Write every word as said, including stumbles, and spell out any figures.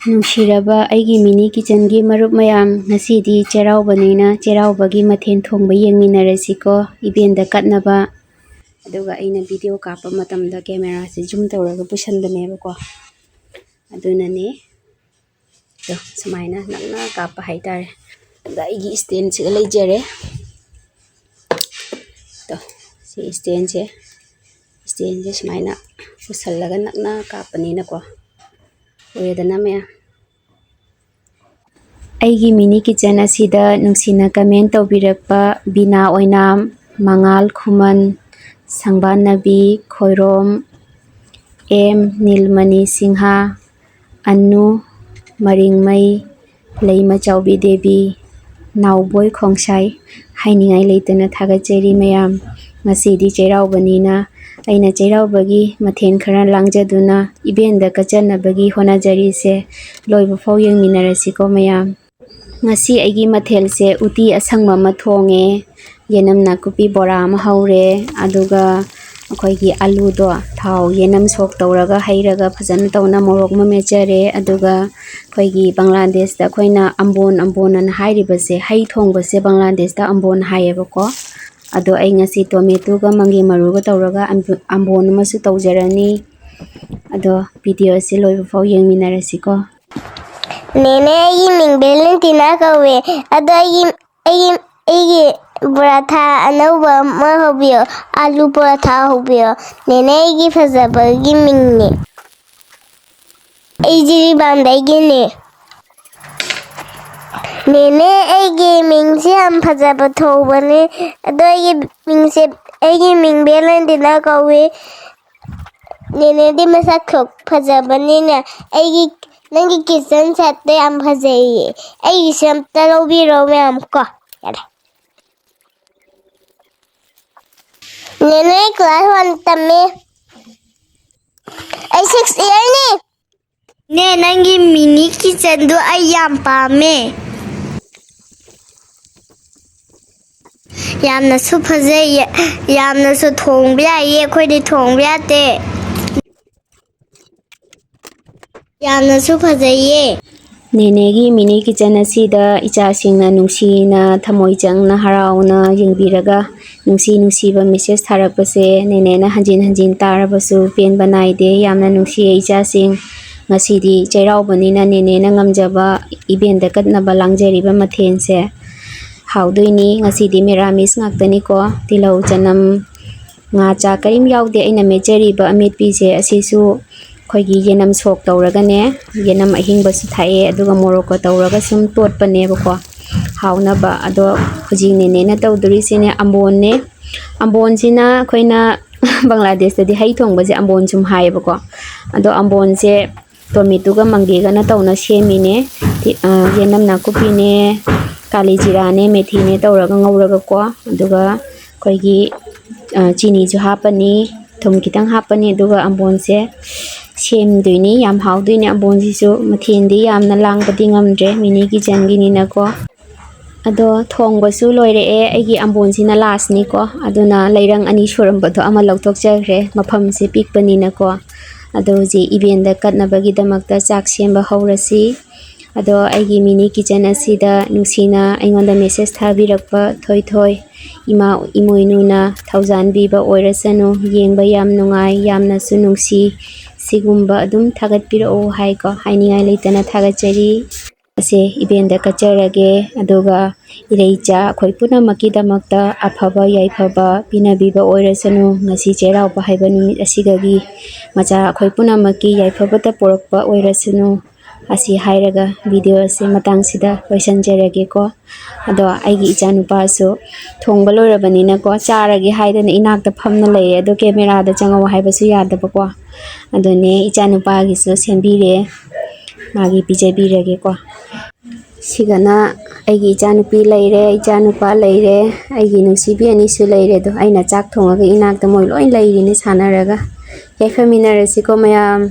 ꯅꯨꯡꯁꯤꯔꯕ ꯑꯩꯒꯤ mini kitchenꯒꯤ ꯃꯔꯨꯞ ꯃꯌꯥꯝ, ꯉꯁꯤꯗꯤ ꯆꯩꯔꯥꯎꯕꯅꯤꯅ ꯆꯩꯔꯥꯎꯕꯒꯤ ꯃꯊꯦꯜ ꯊꯣꯡꯕ ꯌꯦꯡꯃꯤꯟꯅꯔꯁꯤꯀꯣ, ꯏꯕꯦꯟꯗ ꯀꯠꯅꯕ꯫ ꯑꯗꯨꯒ ꯑꯩꯅ video ꯀꯥꯞꯄ ꯃꯇꯝꯗ cameraꯁꯦ zoom ꯇꯧꯔꯒ ꯄꯨꯁꯟꯕꯅꯦꯕꯀꯣ, ꯑꯗꯨꯅꯅꯦ꯫ ꯑꯗꯣ ꯁꯨꯃꯥꯏꯅ ꯅꯛꯅ ꯀꯥꯞꯄ ꯍꯥꯏꯇꯥꯔꯦ꯫ ꯑꯗ ꯑꯩꯒꯤ standꯁꯤꯒ ꯂꯩꯖꯔꯦ꯫ ꯑꯗꯣ ꯁꯤ standꯁꯦ, standꯁꯦ ꯁꯨꯃꯥꯏꯅ ꯄꯨꯁꯜꯂꯒ ꯅꯛꯅ ꯀꯥꯞꯄꯅꯤꯅꯀꯣ, ꯎꯔꯦꯗꯅ ꯃꯌꯥꯝ꯫ ꯑꯩꯒꯤ mini kitchen ꯑꯁꯤꯗ ꯅꯨꯡꯁꯤꯅ comment ꯇꯧꯕꯤꯔꯛꯄ ꯕꯤꯅꯥ ꯑꯣꯏꯅꯥꯝ, ꯃꯉꯥꯜ ꯈꯨꯃꯟ, ꯁꯪꯕꯥꯟꯅꯕꯤ ꯈꯣꯏꯔꯣꯝ, ꯑꯦꯝ ꯅꯤꯜꯃꯅꯤ ꯁꯤꯡꯍ, ꯑꯅꯨ ꯃꯔꯤꯡꯃꯩ, ꯂꯩꯃꯆꯥꯎꯕꯤ ꯗꯦꯕꯤ, ꯅꯥꯎꯕꯣꯏ ꯈꯣꯡꯁꯥꯏ, ꯍꯥꯏꯅꯤꯡꯉꯥꯏ ꯂꯩꯇꯅ ꯊꯥꯒꯠꯆꯔꯤ ꯃꯌꯥꯝ꯫ ꯉꯁꯤꯗꯤ ꯆꯩꯔꯥꯎꯕꯅꯤꯅ ꯑꯩꯅ ꯆꯩꯔꯥꯎꯕꯒꯤ ꯃꯊꯦꯜ ꯈꯔ ꯂꯥꯡꯖꯗꯨꯅ ꯏꯕꯦꯟꯗ ꯀꯠꯆꯅꯕꯒꯤ ꯍꯣꯠꯅꯖꯔꯤꯁꯦ꯫ ꯂꯣꯏꯕ ꯐꯥꯎ ꯌꯦꯡꯃꯤꯟꯅꯔꯁꯤꯀꯣ ꯃꯌꯥꯝ꯫ ꯉꯁꯤ ꯑꯩꯒꯤ ꯃꯊꯦꯜꯁꯦ ꯎꯇꯤ ꯑꯁꯪꯕ ꯑꯃ ꯊꯣꯡꯉꯦ, ꯌꯦꯅꯝ ꯅꯥꯀꯨꯞꯄꯤ ꯕꯣꯔꯥ ꯑꯃ ꯍꯧꯔꯦ, ꯑꯗꯨꯒ ꯑꯩꯈꯣꯏꯒꯤ ꯑꯂꯨꯗꯣ ꯊꯥꯎ ꯌꯦꯅꯝ ꯁꯣꯛ ꯇꯧꯔꯒ ꯍꯩꯔꯒ ꯐꯖꯅ ꯇꯧꯅ ꯃꯣꯔꯣꯛ ꯑꯃ ꯃꯦꯠꯆꯔꯦ꯫ ꯑꯗꯨꯒ ꯑꯩꯈꯣꯏꯒꯤ ꯕꯪꯒ꯭ꯂꯥꯗꯦꯁꯇ ꯑꯩꯈꯣꯏꯅ ꯑꯝꯕꯣꯟ, ꯑꯝꯕꯣꯟ ꯑꯅ ꯍꯥꯏꯔꯤꯕꯁꯦ, ꯍꯩ ꯊꯣꯡꯕꯁꯦ ꯕꯪꯒ꯭ꯂꯥꯗꯦꯁꯇ ꯑꯝꯕꯣꯟ ꯍꯥꯏꯌꯦꯕꯀꯣ꯫ ꯑꯗꯣ ꯑꯩ ꯉꯁꯤ tomatoꯒ ꯃꯪꯒꯦ ꯃꯔꯨꯒ ꯇꯧꯔꯒ ꯑꯝꯕ-, ꯑꯝꯕꯣꯟ ꯑꯃꯁꯨ ꯇꯧꯖꯔꯅꯤ꯫ ꯑꯗꯣ video ꯑꯁꯤ ꯂꯣꯏꯕ ꯐꯥꯎ ꯌꯦꯡꯃꯤꯟꯅꯔꯁꯤꯀꯣ꯫ ꯅꯦꯅꯦ, ꯑꯩꯒꯤ ꯃꯤꯡ ꯚꯦꯂꯦꯟꯇꯤꯅꯥ ꯀꯧꯋꯦ꯫ ꯑꯗꯣ ꯑꯩꯒꯤ, ꯑꯩꯒꯤ, ꯑꯩꯒꯤ ꯄꯔꯥꯊꯥ ꯑꯅꯧꯕ ꯑꯃ ꯍꯧꯕꯤꯌꯣ꯫ ꯑꯥꯂꯨ ꯄꯔꯥꯊꯥ ꯍꯧꯕꯤꯌꯣ꯫ ꯅꯦꯅꯦ, ꯑꯩꯒꯤ ꯐꯖꯕꯒꯤ ꯃꯤꯡꯅꯦ꯫ ꯑꯩ ꯖꯤꯔꯤꯕꯥꯝꯗꯒꯤꯅꯦ꯫ ꯅꯦꯅꯦ, ꯑꯩꯒꯤ ꯃꯤꯡꯁꯦ ꯌꯥꯝ ꯐꯖꯕ ꯊꯣꯛꯕꯅꯦ꯫ ꯑꯗꯣ ꯑꯩꯒꯤ ꯃꯤꯡꯁꯦ, ꯑꯩꯒꯤ ꯃꯤꯡ ꯚꯦꯂꯦꯟꯇꯤꯅꯥ ꯀꯧꯏ꯫ ꯅꯦꯅꯦꯗꯤ ꯃꯁꯛ ꯊꯣꯛ ꯐꯖꯕꯅꯤꯅ ꯑꯩꯒꯤ, ꯅꯪꯒꯤ kitchen setꯇꯣ ꯌꯥꯝ ꯐꯖꯩꯌꯦ꯫ ꯑꯩꯒꯤꯁꯦ ꯑꯝꯇ ꯂꯧꯕꯤꯔꯣ ꯃꯌꯥꯝ ꯀꯣ꯫ ꯌꯥꯔꯦ꯫ ꯅꯦꯅꯦ, class one ꯇꯝꯃꯦ꯫ ꯑꯩ six yearꯅꯤ꯫ ꯅꯦ, ꯅꯪꯒꯤ mini kitchenꯗꯨ ꯑꯩ ꯌꯥꯝ ꯄꯥꯝꯃꯦ꯫ ꯌꯥꯝꯅꯁꯨ ꯐꯖꯩ, ꯌꯥꯝꯅꯁꯨ ꯊꯣꯡꯕ ꯌꯥꯏꯌꯦ, ꯑꯩꯈꯣꯏꯗꯤ ꯊꯣꯡꯕ ꯌꯥꯗꯦ꯫ ꯌꯥꯝꯅꯁꯨ ꯐꯖꯩꯌꯦ꯫ ꯅꯦꯅꯦꯒꯤ mini kitchen ꯑꯁꯤꯗ ꯏꯆꯥꯁꯤꯡꯅ ꯅꯨꯡꯁꯤꯅ, ꯊꯃꯣꯏ ꯆꯪꯅ, ꯍꯔꯥꯎꯅ ꯌꯦꯡꯕꯤꯔꯒ ꯅꯨꯡꯁꯤ ꯅꯨꯡꯁꯤꯕ message ꯊꯥꯔꯛꯄꯁꯦ ꯅꯦꯅꯦꯅ ꯍꯟꯖꯤꯟ ꯍꯟꯖꯤꯟ ꯇꯥꯔꯕꯁꯨ ꯄꯦꯟꯕ ꯅꯥꯏꯗꯦ꯫ ꯌꯥꯝꯅ ꯅꯨꯡꯁꯤꯌꯦ ꯏꯆꯥꯁꯤꯡ꯫ ꯉꯁꯤꯗꯤ ꯆꯩꯔꯥꯎꯕꯅꯤꯅ ꯅꯦꯅꯦꯅ ꯉꯝꯖꯕ ꯏꯕꯦꯟꯗ ꯀꯠꯅꯕ ꯂꯥꯡꯖꯔꯤꯕ ꯃꯊꯦꯜꯁꯦ ꯍꯥꯎꯗꯣꯏꯅꯤ꯫ ꯉꯁꯤꯗꯤ ꯃꯦꯔꯥꯃꯤꯁ ꯉꯥꯛꯇꯅꯤꯀꯣ꯫ ꯇꯤꯜꯍꯧ, ꯆꯅꯝ, ꯉꯥ, ꯆꯥꯛ ꯀꯔꯤꯝ ꯌꯥꯎꯗꯦ꯫ ꯑꯩꯅ ꯃꯦꯠꯆꯔꯤꯕ ꯑꯃꯦꯠꯄꯤꯁꯦ ꯑꯁꯤꯁꯨ ꯑꯩꯈꯣꯏꯒꯤ ꯌꯦꯅꯝ ꯁꯣꯛ ꯇꯧꯔꯒꯅꯦ, ꯌꯦꯅꯝ ꯑꯍꯤꯡꯕꯁꯨ ꯊꯥꯛꯑꯦ, ꯑꯗꯨꯒ ꯃꯣꯔꯣꯛꯀ ꯇꯧꯔꯒ ꯁꯨꯝ ꯇꯣꯠꯄꯅꯦꯕꯀꯣ, ꯍꯥꯎꯅꯕ꯫ ꯑꯗꯣ ꯍꯧꯖꯤꯛ ꯅꯦꯅꯦꯅ ꯇꯧꯗꯣꯔꯤꯁꯤꯅꯦ ꯑꯝꯕꯣꯟꯅꯦ꯫ ꯑꯝꯕꯣꯟꯁꯤꯅ ꯑꯩꯈꯣꯏꯅ ꯕꯪꯒ꯭ꯂꯥꯗꯦꯁꯇꯗꯤ ꯍꯩ ꯊꯣꯡꯕꯁꯦ ꯑꯝꯕꯣꯟ ꯁꯨꯝ ꯍꯥꯏꯌꯦꯕꯀꯣ꯫ ꯑꯗꯣ ꯑꯝꯕꯣꯟꯁꯦ ꯇꯣꯃꯦꯇꯣꯒ ꯃꯪꯒꯦꯒꯅ ꯇꯧꯅ ꯁꯦꯝꯃꯤꯅꯦ꯫ ꯇꯤ-, ꯑ, ꯌꯦꯅꯝ ꯅꯥꯀꯨꯞꯄꯤꯅꯦ, ꯀꯥꯂꯤ ꯖꯤꯔꯥꯅꯦ, ꯃꯦꯊꯤꯅꯦ ꯇꯧꯔꯒ ꯉꯧꯔꯒꯀꯣ꯫ ꯑꯗꯨꯒ ꯑꯩꯈꯣꯏꯒꯤ, ꯑ, ꯆꯤꯅꯤꯁꯨ ꯍꯥꯞꯄꯅꯤ, ꯊꯨꯝ ꯈꯤꯇꯪ ꯍꯥꯞꯄꯅꯤ, ꯑꯗꯨꯒ ꯑꯝꯕꯣꯟꯁꯦ ꯁꯦꯝꯗꯣꯏꯅꯤ꯫ ꯌꯥꯝ ꯍꯥꯎꯗꯣꯏꯅꯦ ꯑꯝꯕꯣꯟꯁꯤꯁꯨ꯫ ꯃꯊꯦꯜꯗꯤ ꯌꯥꯝꯅ ꯂꯥꯡꯕꯗꯤ ꯉꯝꯗ꯭ꯔꯦ, mini kitchenꯒꯤꯅꯤꯅꯀꯣ꯫ ꯑꯗꯣ ꯊꯣꯡꯕꯁꯨ ꯂꯣꯏꯔꯛꯑꯦ꯫ ꯑꯩꯒꯤ ꯑꯝꯕꯣꯟꯁꯤꯅ lastꯅꯤꯀꯣ, ꯑꯗꯨꯅ ꯂꯩꯔꯪ ꯑꯅꯤ ꯁꯨꯔꯝꯕꯗꯣ ꯑꯃ ꯂꯧꯊꯣꯛꯆꯈ꯭ꯔꯦ, ꯃꯐꯝꯁꯦ ꯄꯤꯛꯄꯅꯤꯅꯀꯣ꯫ ꯑꯗꯣ ꯍꯧꯖꯤꯛ ꯏꯕꯦꯟꯗ ꯀꯠꯅꯕꯒꯤꯗꯃꯛꯇ ꯆꯥꯛ ꯁꯦꯝꯕ ꯍꯧꯔꯁꯤ꯫ ꯑꯗꯣ ꯑꯩꯒꯤ mini kitchen ꯑꯁꯤꯗ ꯅꯨꯡꯁꯤꯅ ꯑꯩꯉꯣꯟꯗ message ꯊꯥꯕꯤꯔꯛꯄ ꯊꯣꯏꯊꯣꯏ, ꯏꯃꯥ ꯏꯃꯣꯏꯅꯨꯅ ꯊꯧꯖꯥꯟꯕꯤꯕ ꯑꯣꯏꯔꯁꯅꯨ, ꯌꯦꯡꯕ ꯌꯥꯝ ꯅꯨꯡꯉꯥꯏ, ꯌꯥꯝꯅꯁꯨ ꯅꯨꯡꯁꯤ, ꯁꯤꯒꯨꯝꯕ ꯑꯗꯨꯝ ꯊꯥꯒꯠꯄꯤꯔꯛꯎ ꯍꯥꯏꯀꯣ, ꯍꯥꯏꯅꯤꯡꯉꯥꯏ ꯂꯩꯇꯅ ꯊꯥꯒꯠꯆꯔꯤ꯫ ꯑꯁꯦ ꯏꯕꯦꯟꯗ ꯀꯠꯆꯔꯒꯦ꯫ ꯑꯗꯨꯒ ꯏꯔꯩꯆꯥ ꯑꯩꯈꯣꯏ ꯄꯨꯝꯅꯃꯛꯀꯤꯗꯃꯛꯇ ꯑꯐꯕ ꯌꯥꯏꯐꯕ ꯄꯤꯅꯕꯤꯕ ꯑꯣꯏꯔꯁꯅꯨ꯫ ꯉꯁꯤ ꯆꯩꯔꯥꯎꯕ ꯍꯥꯏꯕ ꯅꯨꯃꯤꯠ ꯑꯁꯤꯗꯒꯤ ꯃꯆꯥ ꯑꯩꯈꯣꯏ ꯄꯨꯝꯅꯃꯛꯀꯤ ꯌꯥꯏꯐꯕꯇ ꯄꯨꯔꯛꯄ ꯑꯣꯏꯔꯁꯅꯨ꯫ ꯑꯁꯤ ꯍꯥꯏꯔꯒ video ꯑꯁꯤ ꯃꯇꯥꯡꯁꯤꯗ ꯂꯣꯏꯁꯤꯟꯖꯔꯒꯦꯀꯣ꯫ ꯑꯗꯣ ꯑꯩꯒꯤ ꯏꯆꯥꯅꯨꯄꯥꯁꯨ ꯊꯣꯡꯕ ꯂꯣꯏꯔꯕꯅꯤꯅꯀꯣ, ꯆꯥꯔꯒꯦ ꯍꯥꯏꯗꯅ ꯏꯅꯥꯛꯇ ꯐꯝꯅ ꯂꯩꯌꯦ꯫ ꯑꯗꯣ cameraꯗ ꯆꯪꯉꯛꯑꯣ ꯍꯥꯏꯕꯁꯨ ꯌꯥꯗꯕꯀꯣ꯫ ꯑꯗꯨꯅꯦ ꯏꯆꯥꯅꯨꯄꯥꯒꯤꯁꯨ ꯁꯦꯝꯕꯤꯔꯦ, ꯃꯥꯒꯤ ꯄꯤꯖꯕꯤꯔꯒꯦꯀꯣ꯫ ꯁꯤꯒꯅ ꯑꯩꯒꯤ ꯏꯆꯥꯅꯨꯄꯤ ꯂꯩꯔꯦ, ꯏꯆꯥꯅꯨꯄꯥ ꯂꯩꯔꯦ, ꯑꯩꯒꯤ ꯅꯨꯡꯁꯤꯕꯤ ꯑꯅꯤꯁꯨ ꯂꯩꯔꯦ꯫ ꯑꯗꯣ ꯑꯩꯅ ꯆꯥꯛ ꯊꯣꯡꯉꯒ ꯏꯅꯥꯛꯇ ꯃꯣꯏ ꯂꯣꯏ ꯂꯩꯔꯤꯅꯦ ꯁꯥꯟꯅꯔꯒ꯫ ꯌꯥꯏꯐꯃꯤꯟꯅꯔꯁꯤꯀꯣ ꯃꯌꯥꯝ꯫